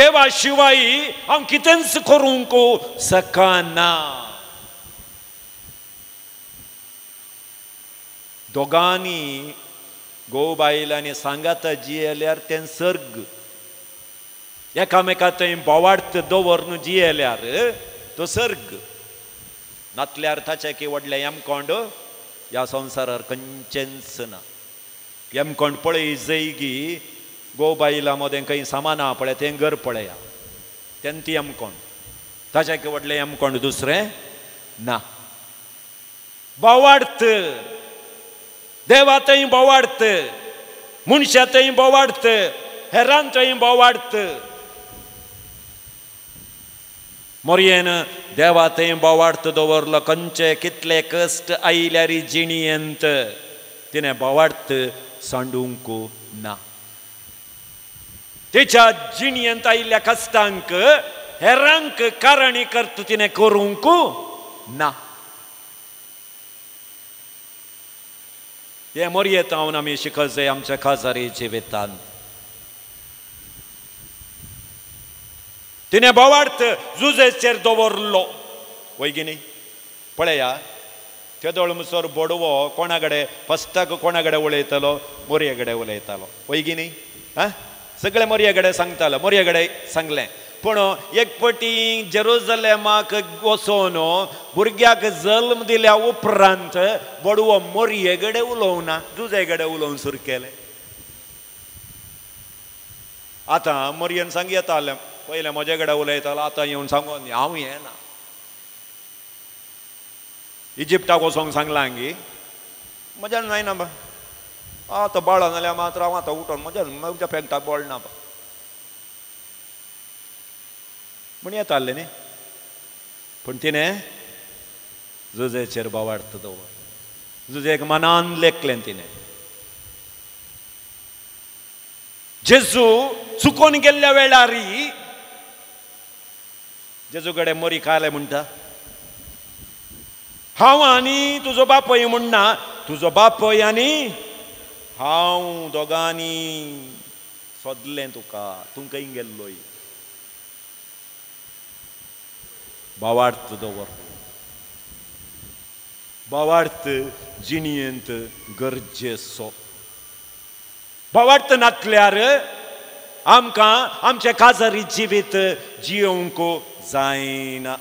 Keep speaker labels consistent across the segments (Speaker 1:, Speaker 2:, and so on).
Speaker 1: देवा शिवाय हांव कितेंच करूंक शकना. दोगांनी घोव बायलांनी सांगाता जियेल्यार तें सर्ग, एकामेका थंय बोवार्थ दवरून जियेल्यार तो सर्ग, नातल्यार ताचें की व्हडलें यमकोंड ह्या संवसारार खंयचेंच ना. यमकोंड पळय जयगी घोव बायलां मदें खंय सामान आहा पळय तें घर पळया, तें ती यमकोंड, ताचें की व्हडलें यमकोंड दुसरें ना. बोवार्थ देवा थंय बोवार्थ, मनशा थंय बोवार्थ, हेरान थंय बोवार्थ. मोरयेन देवा थंय बोवार्थ दवरलो, खंयचे कितले कश्ट आयल्यार जिणयेंत तिणें बोवार्थ सांडूंक ना. तिच्या जिणयेंत आयिल्ल्या कश्टांक हेरांक कारणी करत तिणें करूंक ना. हें मोरयेंत हांव आमी शिकत जाय आमच्या खाजारी जिवितांत. तिणें बोवार्थ जुजेचेर दवरलो वय न्ही. पळया तेदोळ मुसर बोडवो कोणा कडेन फस्टाक कोणा कडेन उलयतालो, मोरये कडेन उलयतालो वय न्ही. आं, सगळे मोरये कडेन सांगतालो, मोरये कडेन सांगलें. पूण एक पटी जेरुजलेमाक वचोन भुरग्याक जल्म दिल्या उपरांत बोडवो मोरये कडेन उलोवना, जुजे कडेन उलोवन सुरू केलें. आतां मोरयेन सांग येतालें, पयलें म्हजे कडेन उलयतालो, आतां येवन सांगून हांव येना. इजिप्टाक वचोंक सांगलां गी, म्हज्यान जायना बा, आतां बाळा जाल्यार मात्र हांव आतां उठोन म्हज्यान म्हज्या पेंटाक बोळ ना बा म्हण येतालें न्ही. पूण तिणें जुजेचेर बोवार्थ दवर, जुजेक मनान लेखलें तिणें. जेजू चुकोन गेल्ल्या वेळार जेजू कडेन मोरी खाले म्हणटा, हांव आनी तुजो बापय म्हणना, तुजो बापय आनी हांव दोगांनी सोदलें तुका, तूं खंय गेल्लोय. बोवार्थ दवर, बोवार्थ जिणयेंत गरजेचो. बोवार्थ नातल्यार आमकां आमचें काजारी जिवीत जियोवंक जायना.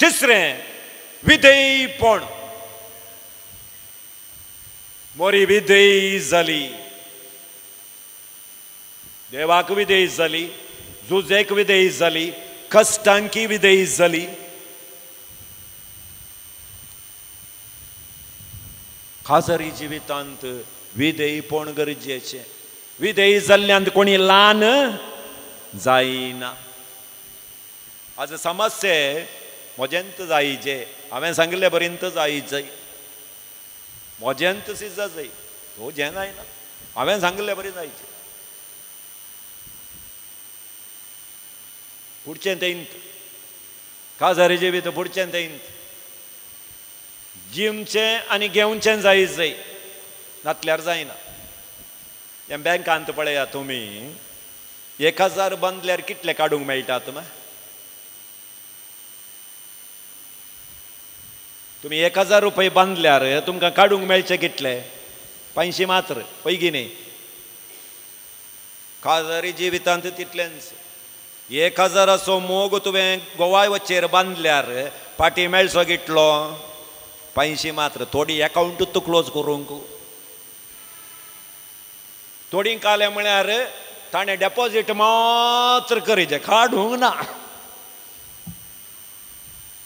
Speaker 1: तिसरें विधेयपण. मोरी विधेय जाली, देवाक विधेय जाली, जुजेक विधेय जाली, कश्टांकी विधेय जाली. खाजरी जिवितांत विधेयपण गरजेचें. विधेय जाल्ल्यांत कोणी ल्हान जायना. आज समस्या म्हजेंत जायचे, हांवें सांगिल्ले बरींत जायचय, म्हजेंत सिजा जाय, तो जें जायना, हांवें सांगिल्ले बरी जायचे. फुडचें तेंत काजारी जिवीत फुडचें तेंत जिमचें आनी घेवचें जाय जाय, नातल्यार जायना. हें बँकांत पळया तुमी, 1000 बांदल्यार कितले काडूंक मेळटात? तुमी 1000 रुपये बांदल्यार तुमकां काडूंक मेळचे कितले? 500 मात्र, पयगी न्ही. काजारी जिवितांत तितलेंच. 1000 मोग तुवें गोवाय वचेर बांदल्यार फाटीं मेळचो कितलो? 500 मात्र. थोडी एकावंटूच तूं क्लोज करूंक, थोडी काले म्हळ्यार ताणें डेपोजीट मात्र करीचें, काडूंक ना.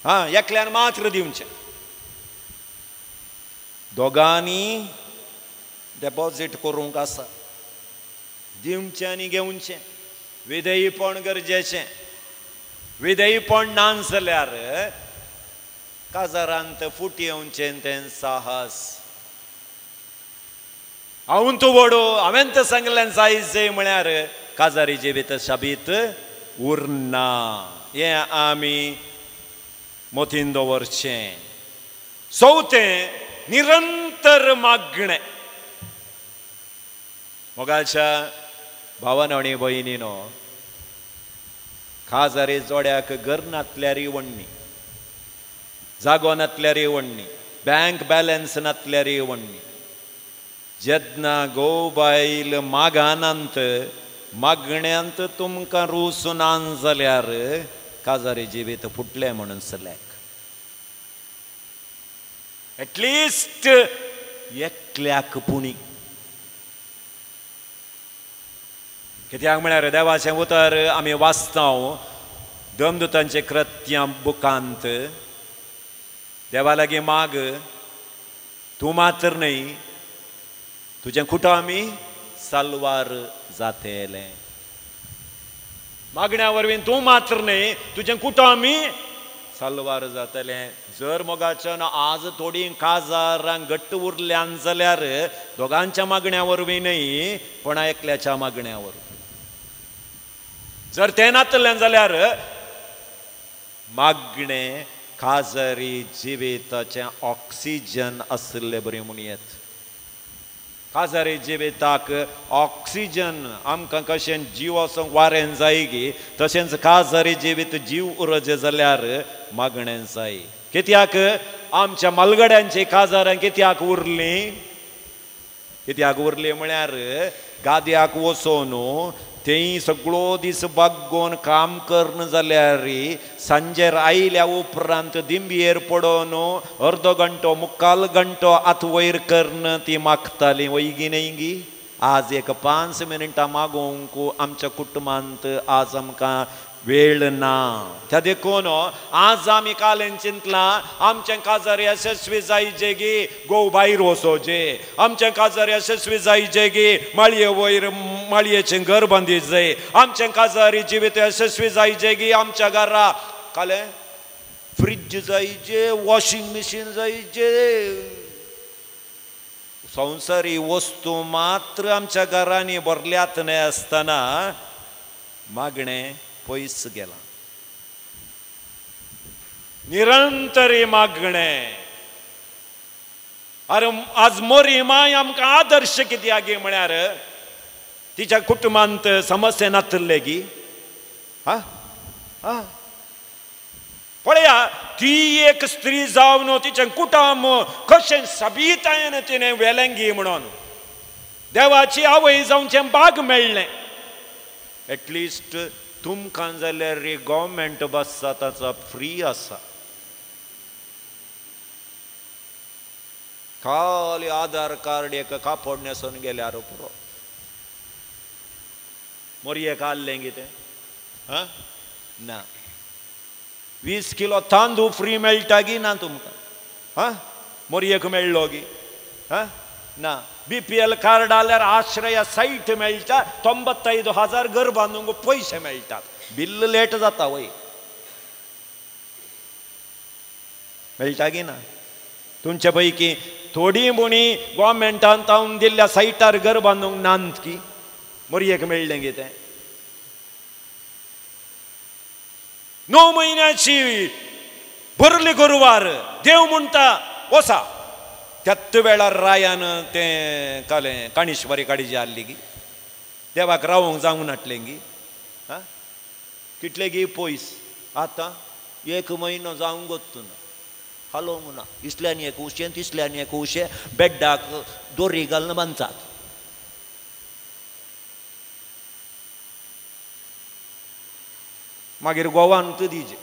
Speaker 1: हां, एकल्यान मात्र दिवचें. दोगांनी डेपोजीट करूंक आसा, दिवचें आनी घेवचें. विधेयपण गरजेचें. विधेयपण ना जाल्यार काजारांत फूट येवचें तें साहस. हांव तूं व्हडो, हांवें तर सांगलें जाय जाय म्हळ्यार काजारी जिवीत शाबीत उरना. हें आमी मतीन दवरचें. चवथें निरंतर मागणें. मोगाच्या भावान आनी भयणीनो, खाजारी जोड्याक घर नातल्यारी वण्णी, जागो नातल्यारी वण्णी, बँक बॅलन्स नातल्यारी वण्णी. जेन्ना घोव बायल मागानांत मागण्यांत तुमकां रूस ना जाल्यार काजारी जिवीत फुटलें म्हणून सल्याक. एटलिस्ट एकल्याक पुणी. कित्याक म्हळ्यार देवाचें उतर आमी वाचता दमदुतांचें कृत्यां बुकांत, देवा लागीं माग, तूं मात्र न्हय तुजें कुटुंब आमी साल्वार जातेलें. मागण्या वरवीं तूं मात्र न्हय तुजें कुटुंब आमी साल्वार जातलें. जर मोगाच्यान आज थोडीं काजारां घट्ट उरल्यान जाल्यार दोगांच्या मागण्या वरवीं न्हय पण एकल्याच्या मागण्या वरवीं. जर तें नातलें जाल्यार मागणें काजारी जिविताचें ऑक्सिजन आशिल्लें बरें म्हूण येत. काजारी जिविताक ऑक्सिजन आमकां कशें जीव वचोंक वारें जाय गी तशेंच काजारी जिवीत जीव उरजें जाल्यार मागणें जाय. कित्याक आमच्या मालगड्यांची काजारां कित्याक उरलीं? कित्याक उरलीं म्हळ्यार गाद्याक वचोन तेय सगळो दीस बागोवन काम करन जाल्यार सांजेर आयल्या उपरांत दिंबयेर पडोन अर्दो घंटो मुक्काल घंटो आत वयर करन ती मागताली. वयगी न्हय गी? आज एक 5 मिनटां मागोवंक आमच्या कुटुंबांत आज आमकां वेळ ना. त्या देखून आज आमी कालेन चिंतलां आमचें काजार यशस्वी जायचे गी घोव भायर वचोचे, आमचें काजार यशस्वी जायचे गी माळये वयर माळयेचें घर बांदी जाय, आमचें काजारी जिवीत यशस्वी जायचे गी आमच्या घरा काले फ्रिज जायचे, वॉशिंग मशीन जायचे. संवसारी वस्तू मात्र आमच्या घरांनी भरल्यात न्हय आसतना मागणें पयस गेला. निरंतरी मागणें. अरे आज मोरी माय आमकां आदर्श कित्याक गी म्हळ्यार तिच्या कुटुंबांत समस्या नातले गी. हा हा पळया ती एक स्त्री जावन तिचें कुटुंब कशें साबितायेन तिणें वेलें गी म्हणून देवाची आवय जावचें भाग मेळ्ळें. एटलिस्ट तुमकां जाल्यार गव्हर्मेंट बस आतां फ्री आसा. खाली आधार कार्ड एक कापड न्हेसून गेल्यार पुरो. मोरयेक आहलें कितें? हा ना. 20 किलो तांदूळ फ्री मेळटा गी ना तुमकां? हा मोरयेक मेळ्ळो गी? हा ना. BPL card आल्यार आश्रय सायट मेळटा, 95,000 घर बांदूंक पयशे मेळटात. बिल लेट जाता वय मेळटा गी ना? तुमचे पैकी थोडी बुणी गव्हर्मेंटान तावन दिल्ल्या सायटार घर बांदूंक नात की मोरयेक मेळ्ळें कितें? 9 म्हयन्याची भरली गुरवार देव म्हणटा वसा. त्याच वेळार रायान तें कालें काणीश्वरी काडीजी आहली गी देवाक रावोंक जावंक नाटलें गी. हा कितले गी पयस आतां 1 म्हयनो जावंक वचूं ना, हालोवंक ना. इसल्यान एक उशें तिसल्यान एक उशें बेड्डाक दोरी घालून बांदतात. मागीर गोवान दिजे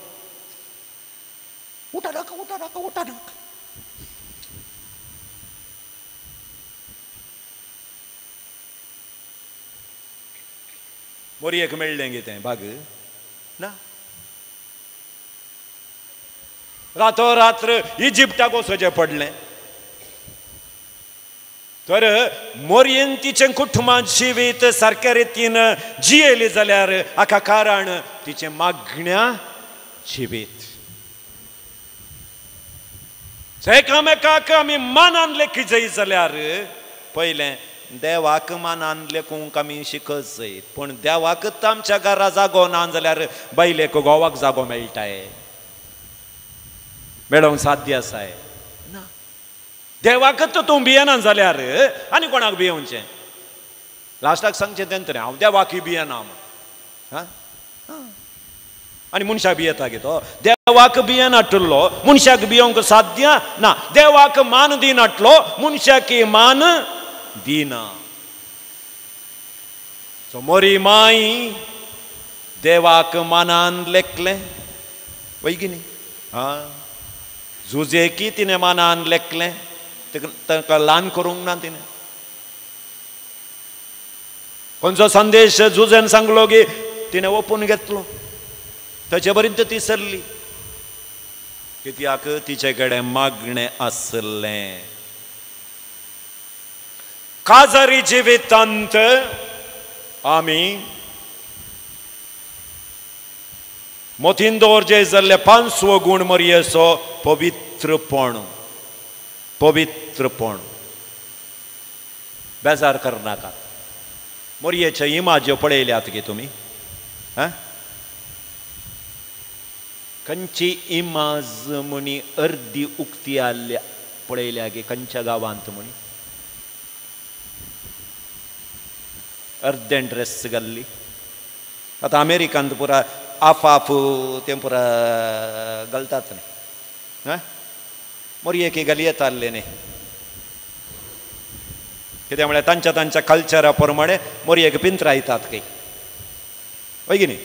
Speaker 1: उठा नाका उठा नाका उठा नाका. मोरयेक मेळ्ळें कितें भाग ना? रातोरात्र इजिप्टाक वचचें पडलें. तर मोरयेन तिचें कुटुंबां जिवीत सारक्या रितीन जियेली जाल्यार हाका कारण तिचें मागण्या जिवीत. एकामेकाक आमी मानान लेखी जाय जाल्यार पयलें देवाक मानान लेखूंक आमी शिकत जाय. पूण देवाकच आमच्या घरा जागो ना जाल्यार बायलेक घोवाक जागो मेळटाय? मेळोवंक साध्य आसाय ना. देवाकच तूं भियेना जाल्यार आनी कोणाक भियोवचें? लास्टाक सांगचें तें तरें हांव देवाकय भियेना. हा आनी मनशाक भियेता गे तो. देवाक भियेनाटलो मनशाक भियोंक साध्य ना. देवाक मान दिनाटलो मनशाक मान दिना. सो मोरी माई देवाक मानान लेखलें वय की न्ही. आं जुजेकी तिणें मानान लेखलें, ताका ल्हान करूंक ना तिणें. खंयचो संदेश जुजेन सांगलो की तिणें ओपून घेतलो, ताचे बरीच ती सरली. कित्याक तिचे कडेन मागणें आसलें. काजारी जिवितांत आमी मोतीन दवरचे जाल्ले पांचवो गूण मरयेचो पवित्रपण. पवित्रपण. बेजार करनाकात. मोरयेचे इमाज्यो पळयल्यात गे तुमी? आं खंयची इमाज म्हणी अर्दी उक्ती आसल्या पळयल्या गे खंयच्या गांवांत म्हणी अर्दें ड्रेस घाल्ली. आतां अमेरिकांत पुरा आफ आफ तें पुरा घालतात न्ही. आं मोरयेक घाली येताले न्ही. कित्याक म्हळ्यार तांच्या तांच्या कल्चरा प्रमाणे मोरयेक पिंत्रायतात खंय हय की न्ही.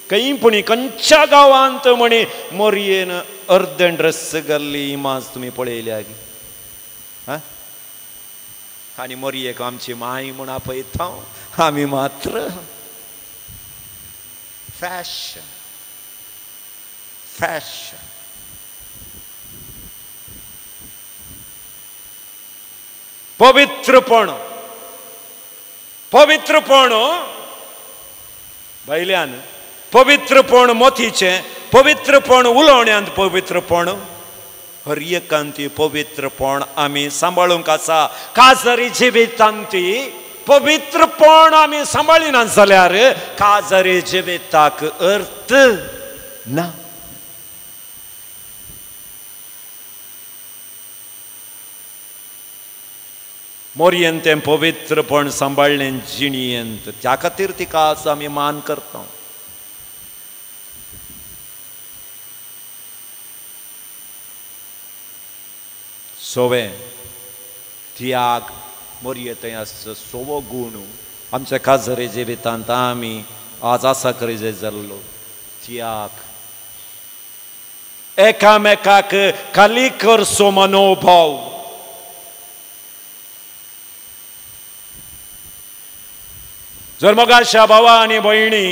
Speaker 1: खंय पूण खंयच्या गांवांत म्हणी मोरयेन अर्दें ड्रेस घाल्ली इमाज तुमी पळयल्या गी? आं आनी मोरयेक आमची माय म्हूण आपयता आमी मात्र फॅशन फॅशन. पवित्रपण. पवित्रपण भायल्यान पवित्रपण मोतीचें, पवित्रपण उलोवण्यांत, पवित्रपण हर एकांती पवित्रपण आमी सांबाळूंक आसा. काजारी जिवितांत पवित्रपण आमी सांबाळिना जाल्यार काजारी जिविताक अर्थ ना. मोरयेन तें पवित्रपण सांबाळ्ळें जिणयेंत, त्या खातीर तिका आज आमी मान करता. सोवे त्याग मोरये थंय आसचो सोवो गूण आमच्या काजरे जिवितांत आमी आज आसा करीत जाल्लो त्याग. एकामेकाक खाली करचो मनोभाव. जर मोगाच्या भावा आनी भयणी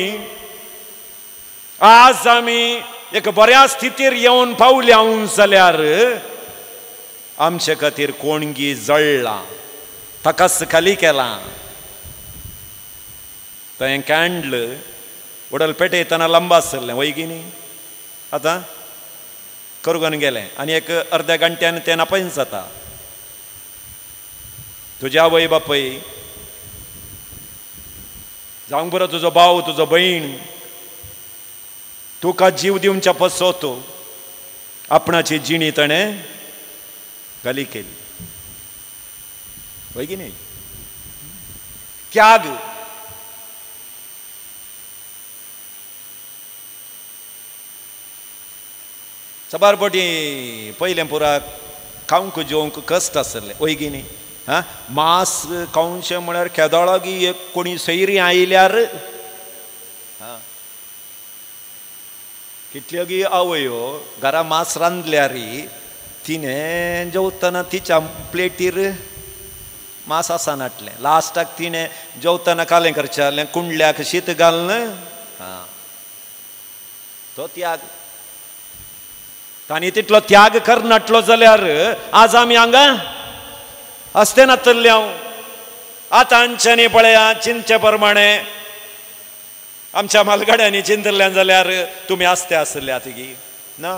Speaker 1: आज आमी एक बऱ्या स्थितीर येवन पावल्या जाल्यार आमचे खातीर कोणगी जळ्ळा, ताकाच खाली केला. तें कॅन्डल उडल पेटयतना लांब आसलें वय की न्ही. आतां करगून गेलें आनी एक अर्द्या घंट्यान तें नापयन जाता. तुज्या आवय बापूय जावंक बरो तुजो भाव तुजो भयण तुका जीव दिवच्या पसोत आपणाची जिणी ताणें गाली केली वय की न्ही. त्याग. साबार पटी पयलें पुरा खावंक जेवंक कश्ट आसलें वय की न्ही. आं मांस खावचें म्हळ्यार केदोळागी एक कोणी सैरी आयल्यार कितल्यो गी आवयो घरा मांस रांदल्यार तिणें जेवतना तिच्या प्लेटीर मांस आसनाटलें. लास्टाक तिणें जेवतना कालें करचें जालें कुंडल्याक शीत घालून आं तो त्याग. तांणी तितलो त्याग करनाटलो जाल्यार आज आमी हांगा आसते नातल्ले हांव. आतां आमच्यांनी पळया चिंतचे प्रमाणे आमच्या मालगाड्यांनी चिंतल्यान जाल्यार तुमी आसते आसले आतां की ना.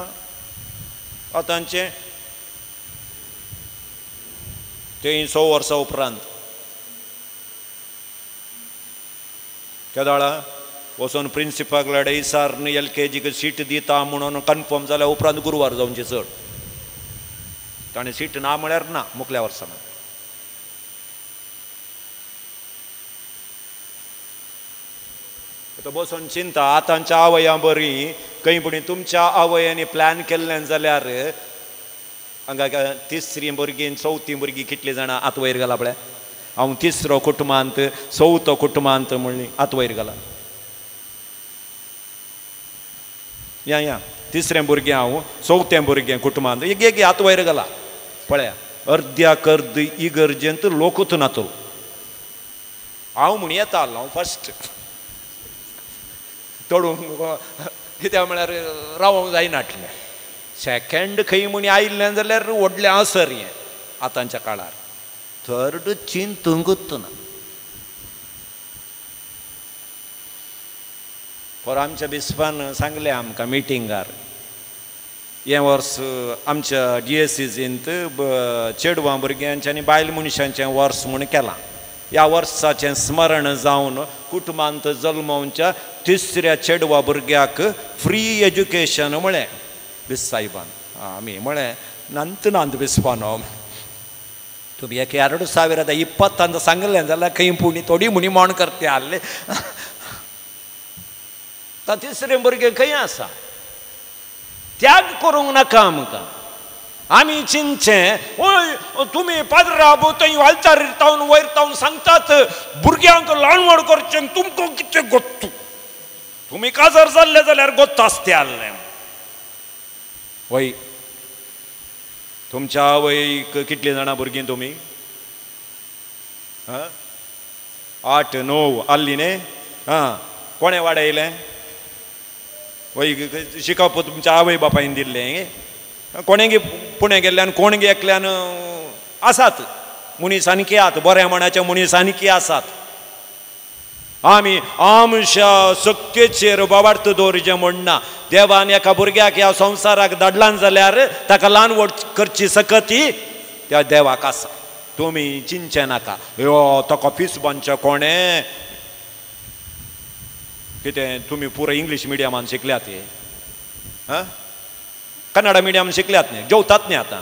Speaker 1: आतांचे ते 100 वर्सां उपरांत केदाळा वचून प्रिंसिपाल कडेन विचारून एल के जीक सीट दिता म्हणून कन्फर्म जाल्या उपरांत गुरवार जावचे चड. ताणें सीट ना म्हळ्यार ना मुखल्या वर्सा. आतां बसून चिंता आतांच्या आवयां बरी खंय पूण तुमच्या आवयांनी प्लॅन केल्लें जाल्यार हांगा तिसरी भुरगीं चवथी भुरगीं कितलीं जाणां आत वयर घाला पळय. हांव तिसरो कुटुंबांत चवथो कुटुंबांत म्हणली आत वयर घाला. या या तिसरें भुरगें हांव चवथें भुरगें कुटुंबांत एक एक आत वयर घाला पळया. अर्द्याक अर्द इगर्जेंत लोकूच नातो. हांव म्हण येता हांव फस्ट तोडूंक कित्याक म्हळ्यार रावोंक जायनाटलें. सेकेंड खंय म्हण आयिल्लें जाल्यार व्हडलें आसर हें आतांच्या काळार. थर्ड चिंतूंकूच ना. पर आमच्या बिस्पान सांगलें आमकां मिटिंगार हें वर्स आमच्या डिएसीजींत चेडवां भुरग्यांचें आनी बायल मनशांचें वर्स म्हूण केलां. ह्या वर्साचें स्मरण जावन कुटुंबांत जल्मोवच्या तिसऱ्या चेडवा भुरग्याक फ्री एज्युकेशन म्हळें बिस साहेबान. आमी म्हळें नंत नांत बिस्पानो तुमी एक 2020 सांगलें जाल्यार खंय पुणी थोडी म्हणी मोण करते आहले. आतां तिसरें भुरगें खंय आसा? त्याग करूंक नाका आमकां. आमी चिंतचें ओय तुमी पाद्रा थंय वालतार तावन वयर तावन सांगतात भुरग्यांक ल्हान व्हड करचें तुमकां कितें गोत्तू तुमी काजार जाल्ले जाल्यार गोत्त आसते आहलें. वय तुमच्या आवयक कितलीं जाणां भुरगीं तुमी? 8 9 आहली न्ही? आं कोणें वाडयलें? वय शिकप तुमच्या आवय बापायन दिल्लें. कोणेगी पुणे गेल्ल्यान कोणगी एकल्यान आसात मनीस आनीकी आसात बऱ्या मनाचे मनीस आनीकी आसात. आमी आमच्या सक्तेचेर बाबार्थ दवरचें म्हणना. देवान एका भुरग्याक ह्या संवसाराक धाडलान जाल्यार ताका ल्हान व्हड करची सकती त्या देवाक आसा. तुमी चिंतचें नाका यो ताका फीस बांदचें कोणें कितें तुमी पुरो इंग्लीश मिडियमान शिकल्यात हे? आं कन्नडा मिडियम शिकल्यात न्ही? जेवतात न्ही आतां.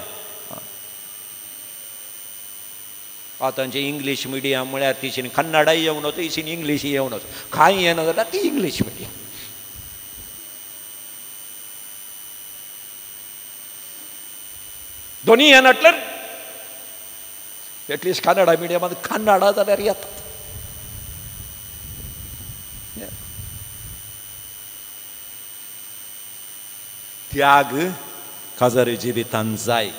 Speaker 1: आतांचे इंग्लीश मिडियम म्हळ्यार तिशीन कन्नडाय येवन वता तिशीन इंग्लीश येवन वता कांय येना जाल्यार ती इंग्लीश मिडियम. दोनी येनाटल्यार एटलिस्ट कन्नडा मिडियमांत कन्नडा जाल्यार येतात. त्याग काजारी जिवितान जाय.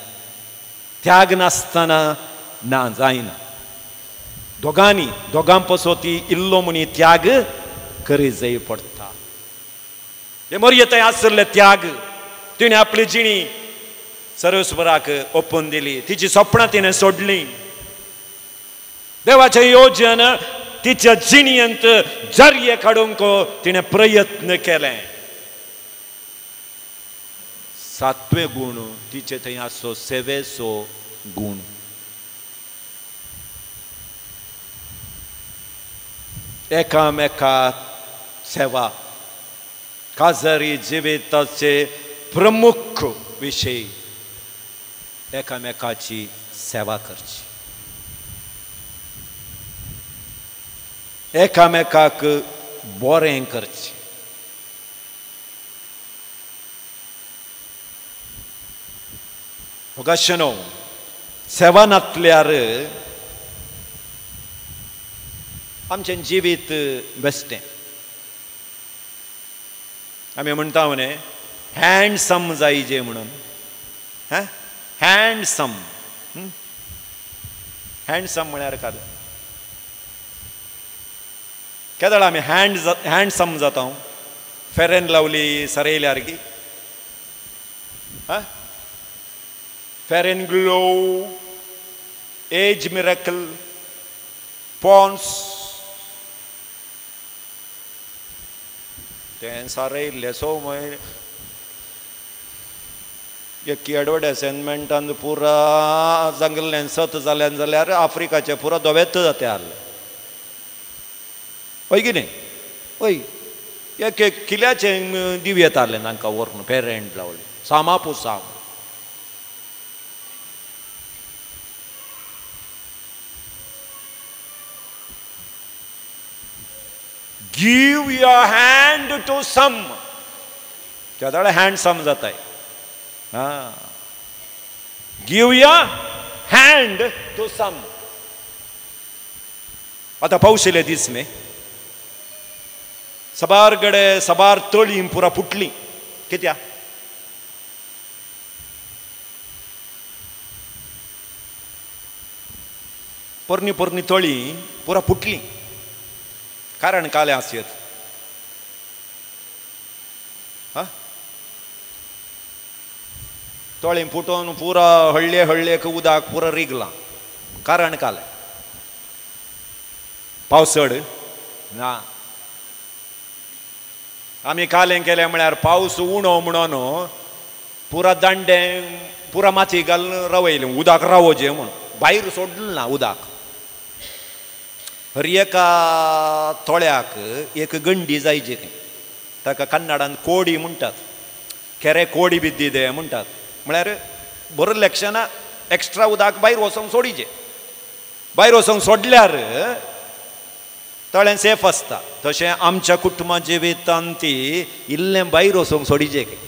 Speaker 1: त्याग नासतना ना जायना. दोगांनी दोगां पसोती इल्लो म्हणी त्याग करी जाय पडटा. हे मोरये थंय आसले त्याग तिणें आपली जिणी सर्वेस्पराक ओपून दिली. तिची सपनां तिणें सोडलीं. देवाचें योजन तिच्या जिणयेंत जर्ये काडूंक तिणें प्रयत्न केले. सातवे गूण तिचे थंय आसो सेवेचो गूण. एकामेका सेवा काजारी जिविताचे प्रमुख विशय एकामेकाची सेवा करची. एकामेकाक बरें करचें. अशें सेवा नातल्यार आमचें जिवीत बेश्टें. आमी म्हणटा न्ही हँडसम जायजे म्हणून. हँडसम हँडसम म्हळ्यार काय? केदळ आमी हँडसम जाता? फेरेन लावली सरयल्यार की Fair and Glow, Age Miracle, Pond's. तें सारयल्लें सो मागीर एक एडवर्टायजमेंटान पुरा जंगल्लें सत जालें जाल्यार आफ्रिकाचें पुरा धवेत जाता आहलें. हय कितें? हय एक एक किल्याचें दिव येतालें तांकां व्हरून parent लावलें Sama Pusam. Give your hand to some. तेदोळ handsome जाताय. आं, give your hand to some. आतां पावस येयले दीस न्ही, सबार गडे सबार तळीं पुरा फुटली. कित्याक? पोरणी पोरणी तळी पुरा फुटली. कारण कालें आसयत. हा, तळी फुटोवन पुरा हळ्ळे हळ्ळेक उदक पुरा रिगलां. कारण कालें? पावस चड ना. आमी कालें केलें म्हळ्यार पावस उणो म्हणून पुरा दांडें पुरा माती घालून रावयलें, उदक रावोचें म्हूण. भायर सोडलें ना उदक. हर एका तोळ्याक एक गंडी जायची खंय, ताका कन्नडान कोडी म्हणटात. केरे कोडी बिद्दी दे म्हणटात. म्हळ्यार बरोबर लक्षणां एक्स्ट्रा उदक भायर वचोंक सोडीचें. भायर वचोंक सोडल्यार तळें सेफ आसता. तशें आमच्या कुटुंबा जिवितान ती इल्लें भायर वचोंक सोडीचें खंय,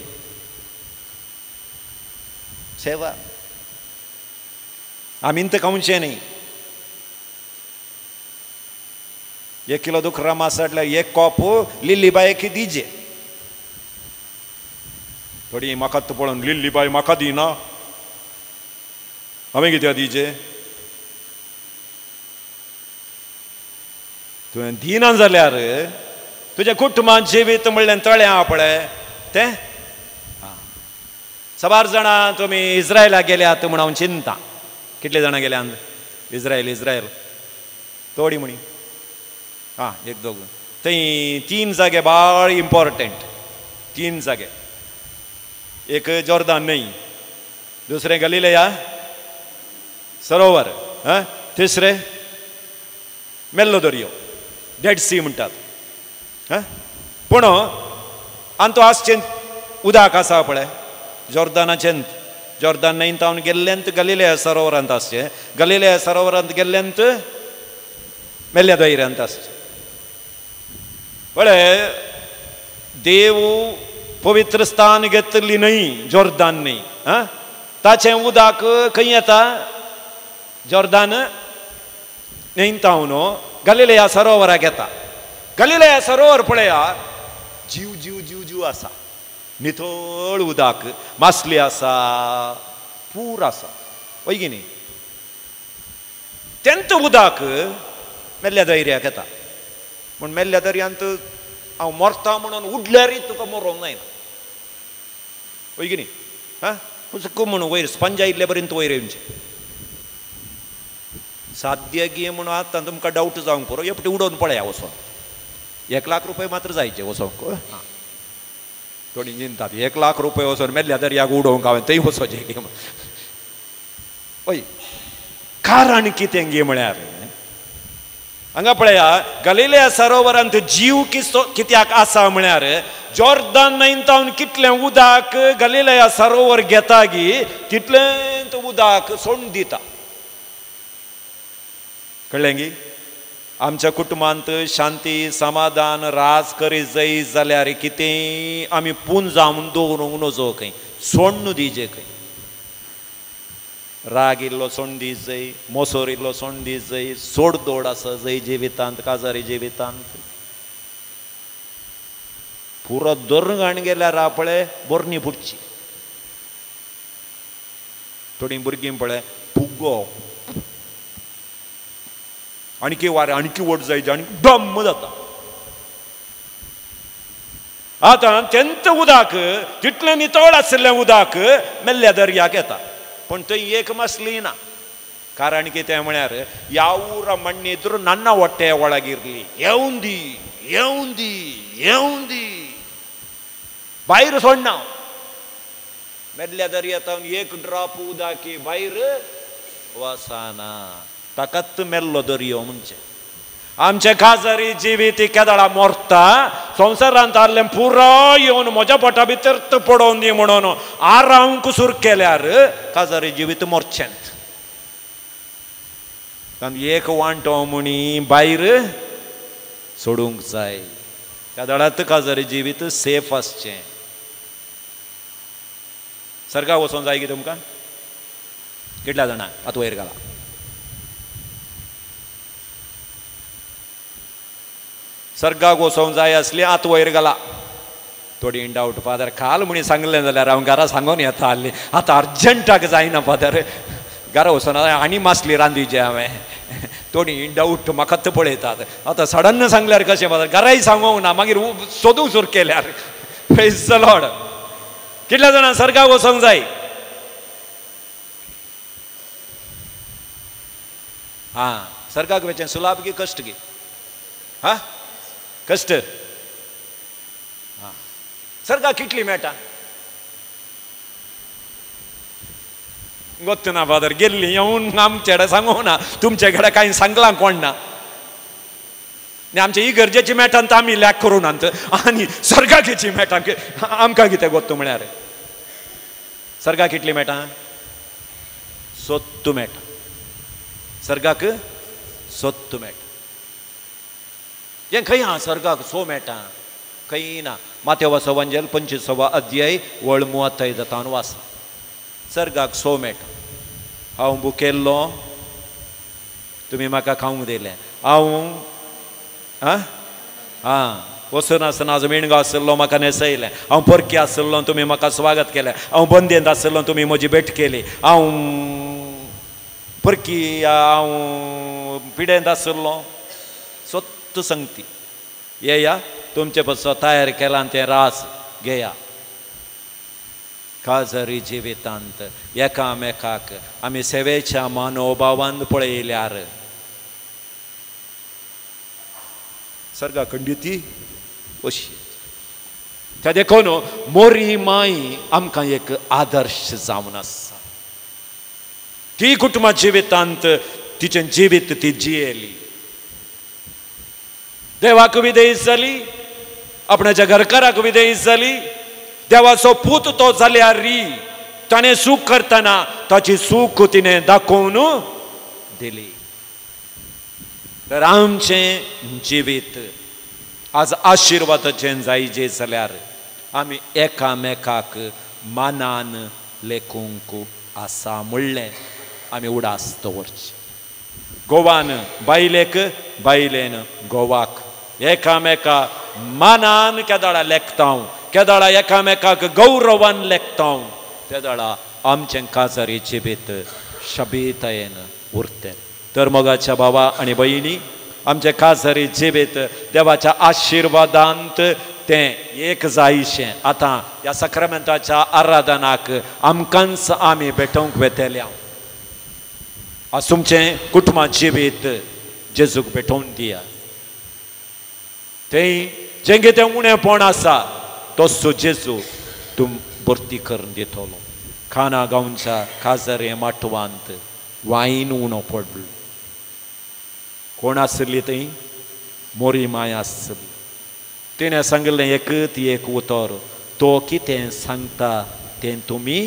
Speaker 1: सेवा आमी तर खावचें न्ही. 1 किलो दुकरा मांस हाडल्यार 1 कॉप लिल्लीबायक दिजे. थोडी म्हाका पळोवन लिल्लीबाय म्हाका दिना, हांवें कित्याक दिजे? तुवें दिना जाल्यार तुज्या कुटुंबान जिवीत म्हणलें तळें आहा पळय तें. सबार जाणां तुमी इस्रायलाक गेल्यात म्हूण हांव चिंता. कितले जाणां गेल्यात इस्रायल? इस्रायल थोडी म्हणी आं, एक दोग. थंय 3 जागे भाळ इम्पॉर्टंट, 3 जागे. एक जॉर्दान न्हंय, दुसरें गलिलेया सरोवर, आं, तिसरें मेल्लो दर्यो, डेड सी म्हणटात. आं, पूण आनी तो आसचें उदक आसा पळय जॉर्दानाचें, जॉर्दान न्हंयंत हांव गेल्ल्यांत गलिलेया सरोवरांत आसचें, गलिलेया सरोवरांत गेल्ल्यांत मेल्ल्या दर्यांत आसचें. पळय देव पवित्र स्थान घेतली न्हय जॉर्दान न्हय, आं, ताचें उदक खंय येता? जॉर्दान न्हंयंत हांव गलिलेया सरोवराक येता. गलिलेया सरोवर पळया जीव जीव जीव जीव आसा, नितळ उदक, मासली आसा, पूर आसा, हय की न्ही? तेंच उदक मेल्ल्या दर्याक येता. पूण मेल्ल्या दर्यांत हांव मरता म्हणून उडल्यारय तुका मरोंक जायना, हय की न्ही? आं, पुसक म्हणून वयर स्पंजा इल्ले पर्यंत वयर येवचें. साध्य गी म्हणून आतां तुमकां डावट जावंक पुरो, एकटी उडोवन पळया वचोन. 1 लाख रुपये मात्र जायचे वचोंक. आं, थोडी चिंतात 1 लाख रुपये वचोन मेल्ल्या दर्याक उडोवंक हांवें थंय वचोचें गी. हय, कारण कितें गी म्हळ्यार हांगा पळया गलिलेया सरोवरांत जीव कित्याक आसा म्हळ्यार जॉर्दान न्हंयंत कितलें उदक गलिलेया सरोवर घेता गी तितलें उदक सोडून दिता. कळ्ळें गी? आमच्या कुटुंबांत शांती समाधान राज करी जाय जाल्यार कितें आमी पुंजावन दवरूंक नजो, खंय सोडून दिजे. खंय राग इल्लो सोडून दी जाय, मोसोर इल्लो सोडून दी जाय, सोडदोड आसा जय जिवितांत, काजारी जिवितांत. पुरो दोरंगाण गेल्यार पळय बोरणी फुटची. थोडीं भुरगीं पळय फुगो आणखी वारें आणखी वट जायचे आनी डम्म जाता. आतां तेंच उदक तितलें नितळ आशिल्लें उदक मेल्ल्या दर्याक येता, पूण थंय एक मासली ना. कारण कितें म्हळ्यार यावूर मण्णेतूर नन्ना ಹೊಟ್ಟೆಯ ಒಳಗಿರಲಿ, येवंदी येवंदी येवंदी भायर सोडना. मेल्ल्या दर्यांत एक ड्रॉप उदक भायर वचना, ताकाच मेल्लो दर्यो म्हणचे. आमचे खाजरी जिवीत केदळा मोरता, संवसारांत आसलें पुराय येवन म्हज्या पोटा भितर पडोवन दी म्हणून आराम कुसूर केल्यार काजारी जिवीत मोरचेंत. एक वांटो म्हणी भायर सोडूंक जाय. त्या दळांत काजारी जिवीत सेफ आसचें. सर्गाक वचोंक जाय की तुमकां? कितल्या जाणां आतां वयर घाला? सर्गाक वचोंक जाय आसली आतां वयर घाला. थोडी इन डावट फादर काल म्हणी सांगलें जाल्यार हांव घरा सांगून येता आहली, आतां अर्जंटाक जायना फादर, घरा वचोना आनी मासली रांदीचे हांवें. थोडी इन डावट म्हाकाच पळयतात, आतां सडन सांगल्यार कशें फादर, घराय सांगूंक ना, मागीर सोदूंक सुरू केल्यार. प्रेज the Lord. कितल्या जाणां सर्गाक वचोंक जाय? आं, सर्गाक वचें सुलाभ की कश्ट की? हा, कश्ट. सर्गाक कितली मेळटा? गोत्त ना फादर, गेल्ली येवन आमचे कडेन सांगूंक ना, तुमचे कडेन कांय सांगलां कोण ना. आनी आमचे इगर्जेची मेटान आमी लॅक करूं नात, आनी सर्गाकेची मेटां आमकां कितें गोत्त म्हळ्यार? सर्गाक कितली मेळटा? सोत्तू मेळटा. सर्गाक सोत्तू मेळटा. हें खंय आहा सर्गाक सो मेळटा? खंय ना. मातेवाचो वंजेल 25 अध्याय वळ 35 वासा. सर्गाक सो मेळटा. हांव भुकेल्लो, तुमी म्हाका खावंक दिलें. हांव आं वचून आसतना आज मेणगो आशिल्लो, म्हाका न्हेसयलें. हांव परकी आशिल्लो, तुमी म्हाका स्वागत केलें. हांव बंदेंत आशिल्लो, तुमी म्हजी भेट केली. हांव परकी, हांव पिडेंत आशिल्लो. सत्त संगती येया, तुमचे पासून तयार केलां तें रास घेया. काजरी जिवितांत एकामेकाक आमी सेवेच्या मनोभावान पळयल्यार सर्गा खंडिती अशी. त्या देखून मोरी माई आमकां एक आदर्श जावन आसा. ती कुटुंबा जिवितांत तिचें जिवीत ती जियेली, देवाक विधेयी जाली, आपणाच्या घरकाराक विधेयी जाली. देवाचो पूत तो जाल्यार ताणें सूख करतना ताची सूख तिणें दाखोवन दिली. तर आमचें जिवीत आज आशिर्वादाचें जायजे जाल्यार आमी एकामेकाक मानान लेखूंक आसा म्हणलें आमी उडास दवरचें. गोवान बायलेक, बायलेन गोवाक एकामेका मानान केदाळा लेखता, केदाळा एकामेकाक गौरवान लेखता, तेदाळा आमचें काजारी जिवीत शबीतायेन उरतें. तर मोगाच्या भावा आनी भयणी, आमचें काजारी जिवीत देवाच्या आशिर्वादांत तें एक जायशें. आतां ह्या साक्रामेंताच्या आराधनाक आमकांच आमी भेटोवंक वेतल्या. आज तुमचें कुटुंबा जिवीत जेजूक भेटोवन दिया. थंय जें कितें उणेपण आसा तसो जेजू तूं भरती करून दितलो. खाना गांवच्या काजरे माटवांत वायन उणो पडलो. कोण आसली थंय? मोरी माय आसली. तिणें सांगिल्लें एकच एक उतर, तो कितें सांगता तें तुमी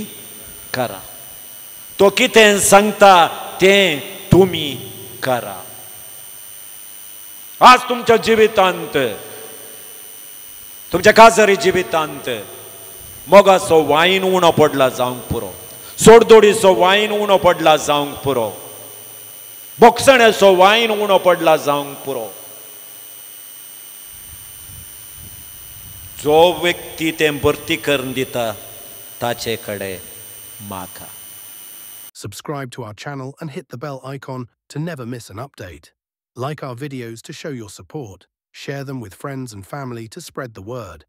Speaker 1: करा, तो कितें सांगता तें तुमी करा. आज तुमच्या जिवितांत, तुमच्या काजरी जिवितांत मोगाचो वायन उणो पडला जावंक पुरो, सोडदोडीचो वायन उणो पडला जावंक पुरो, बोगसण्याचो वायन उणो पडला जावंक पुरो. जो व्यक्ती तें भरती करून दिता ताचे कडेन मागा.
Speaker 2: Subscribe to our channel and hit the bell icon to never miss an update. Like our videos to show your support. Share them with friends and family to spread the word.